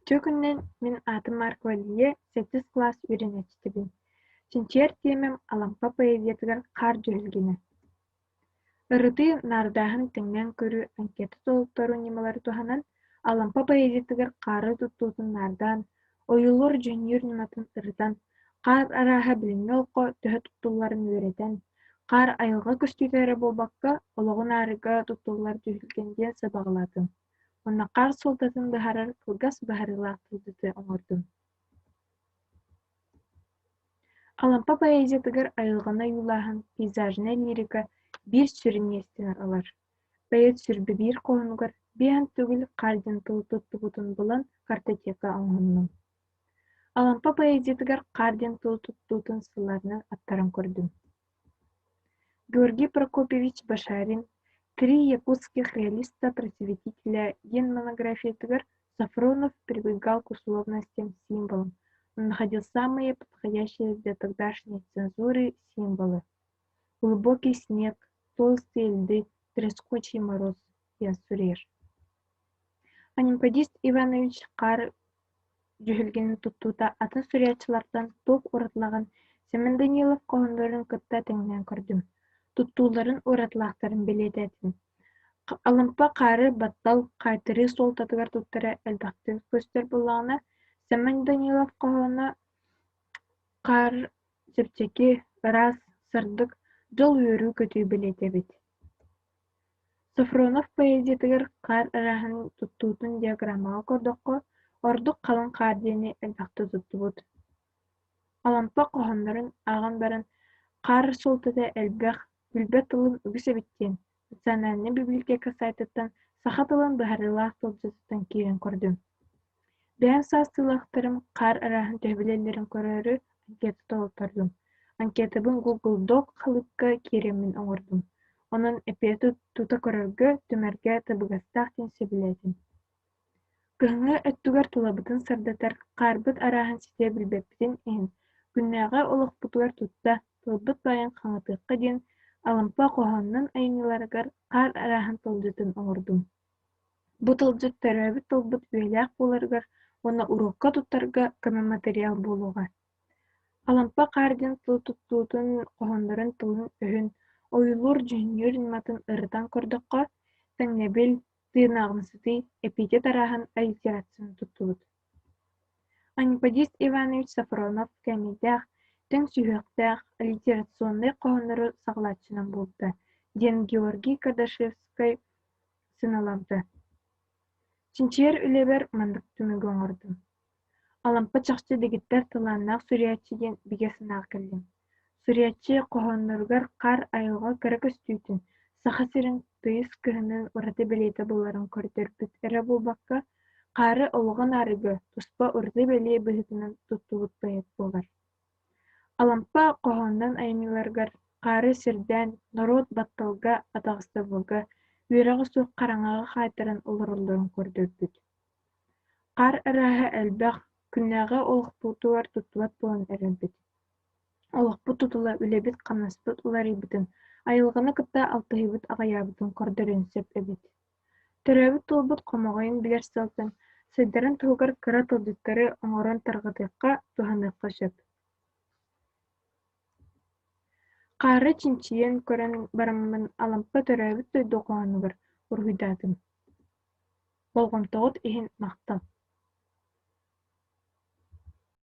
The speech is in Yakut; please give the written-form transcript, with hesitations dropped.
Үтүө күнүнэн, мин аатым Маркова Лия, сэттис кылаас үөрэнээччитэбин. Чинчийэр тиэмэм Алампа поэзиятыгар хаар дьүһүлгэнэ. Ырытыы, наардааһын, тэҥнээн көрүү, анкета толотторуу ньымалары туһанан, Алампа поэзиятыгар хаары туттуутун наардаан, ойуулуур-дьүһүннүүр ньыматын ырытан, хаар арааһа билиҥҥи олоххо төһө туттулларын үөрэтэн, хаар айылҕа көстүүтэ эрэ буолбакка, олоҕун аарыга туттуллар дьүһүлгэн диэн сабаҕалаатым уонна хаар суолтатын быһаарар кылгас быһаарыылаах тылдьыты оҥордум. Алампа поэзиятыгар айылҕаны ойуулааһын пейзажнай лирика биир сүрүн миэстэни ылар. Поэт сүрбэ биир хоһоонугар биэһэн төгүл хаар диэн тылы туттубутун булан картотека оҥоһуннум. Алампа поэзиятыгар хаар диэн тылы туттуутун сылларынан аттаран көрдүм. Георгий Прокопьевич Башарин «Три якутских реалиста-просветителя» диэн монографиятыгар Софронов прибегал к условностям символам, он находил самые подходящие для тогдашней цензуры символы: глубокий снег, толстые льды, трескучий мороз диэн суруйар. Анемподист Иванович хаар дьүһүлгэнин туттуута атын суруйааччылартан туох уратылааҕын Сэмэн Данилов хоһооннорун кытта тэҥнээн көрдүм, туттууларын уратылаахтарын бэлиэтээтим. Алампа хаары баттал, хаайтарыы суолтатыгар туттара элбэхтик көстөр буоллаҕына, Сэмэн Данилов хоһооно хаар чэпчэки, ыраас, сырдык, дьол үөрүү-көтүү бэлиэтэ эбит. Софронов поэзиятыгар хаар арааһын туттуутун диаграммаҕа көрдөххө, ордук халыҥ хаар диэни элбэхтэ туттубут. Алампа хоһооннорун ааҕан баран, хаар суолтата элбэх, билбэт тылым үгүс эбит диэн, Национальнай библиотека сайтыттан саха тылын быһаарыылаах тылдьытыттан киирэн көрдүм. Бэйэм саастыылаахтарым хаар арааһын төһө билэллэрин көрөөрү анкета толоттордум. Анкетабын Google Doc халыыпка киирэммин оҥордум. Онон эппиэти тута көрөргө, түмэргэ табыгастаах диэн сөбүлээтим. Кыһыҥҥы өттүгэр тулабытын сырдатар, хаарбыт арааһын ситэ билбэппитин иһин, күннээҕи олохпутугар тутта, тылбыт баайын хаҥатыахха диэн Алампа хоһоонунан айымньыларыгар хаар арааһын тылдьытын оҥордум. Бу тылдьыт төрөөбүт тылбыт үйэлээх буоларыгар уонна уруокка туттарга көмө матырыйаал буолуоҕа. Алампа хаар диэн тыл туттуутун, хоһооннорун тылын-өһүн, ойуулуур-дьүһүннүүр ньыматын ырытан көрдөххө, тэҥнэбил, тыынааҕымсытыы, эпитет арааһын аллитерацияны туттубут. Анемподист Иванович Софронов кээмэйдээх, тэҥ сүһүөхтээх аллитерационнай хоһооннору саҕалааччынан буолбута, диэн Георгий Кардашевскай сыаналаабыта. Чинчийэр үлэбэр маннык түмүгү оҥордум. Алампа чахчы дэгиттэр талааннаах суруйааччы диэн бигэ санааҕа кэллим. Суруйааччы хоһоонноругар хаар айылҕа кэрэ көстүүтүн, Саха сирин тыйыс кыһынын ураты бэлиэтэ буоларын көрдөрбүт эрэ буолбакка, хаары олоҕун аарыга туспа ураты бэлиэ быһыытынан туттубут поэт буолар. Алампа хоһоонунан айымньыларыгар хаары сирдээн, норуот батталга, атаҕастабылга, үөрэҕэ суох хараҥаҕа хаайтаран олороллорун көрдөрбүт. Хаар арааһа элбэх, күннээҕи олохпутугар туттубат буолан эрэрбит. Олохпут тутула, үлэбит-хамнаспыт уларыйбытын, айылҕаны кытта алтыһыыбыт аҕыйаабытын көрдөрүөн сөп эбит. Төрөөбүт тылбыт хомоҕойун билэр сыалтан, сайдарын туһугар кыра тылдьыттары оҥорон тарҕатыахха, туһаныахха сөп. Хаары чинчийэн көрөн бараммын Алампа төрөөбүт дойду хоһоонугар уруһуйдаатым. Болҕомтоҕут иһин махтал.